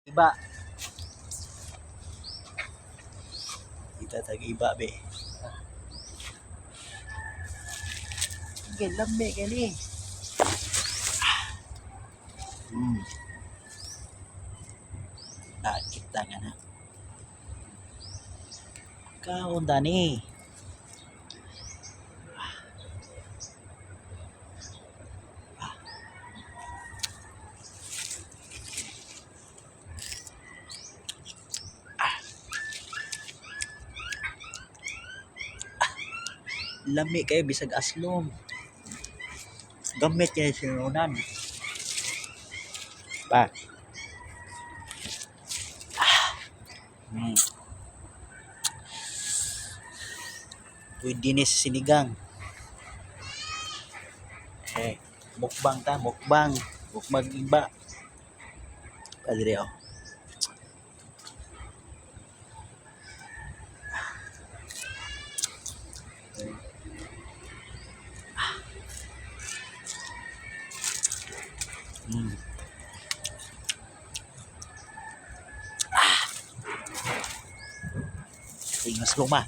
Iba. Kita tag iba be. Okay, lami kani. Nakita nga na. Kaon dani. Lami kayo bisag aslom. Gamit kay sinunan. Pa. Pwede ni sa sinigang. Eh, mukbang ta, mukbang. Mukbang iba. Padre oh. Tingas luma.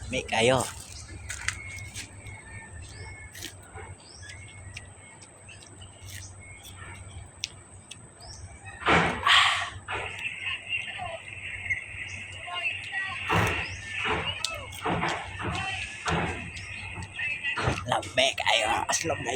May kayo. Lami kayo. Aslom kayo.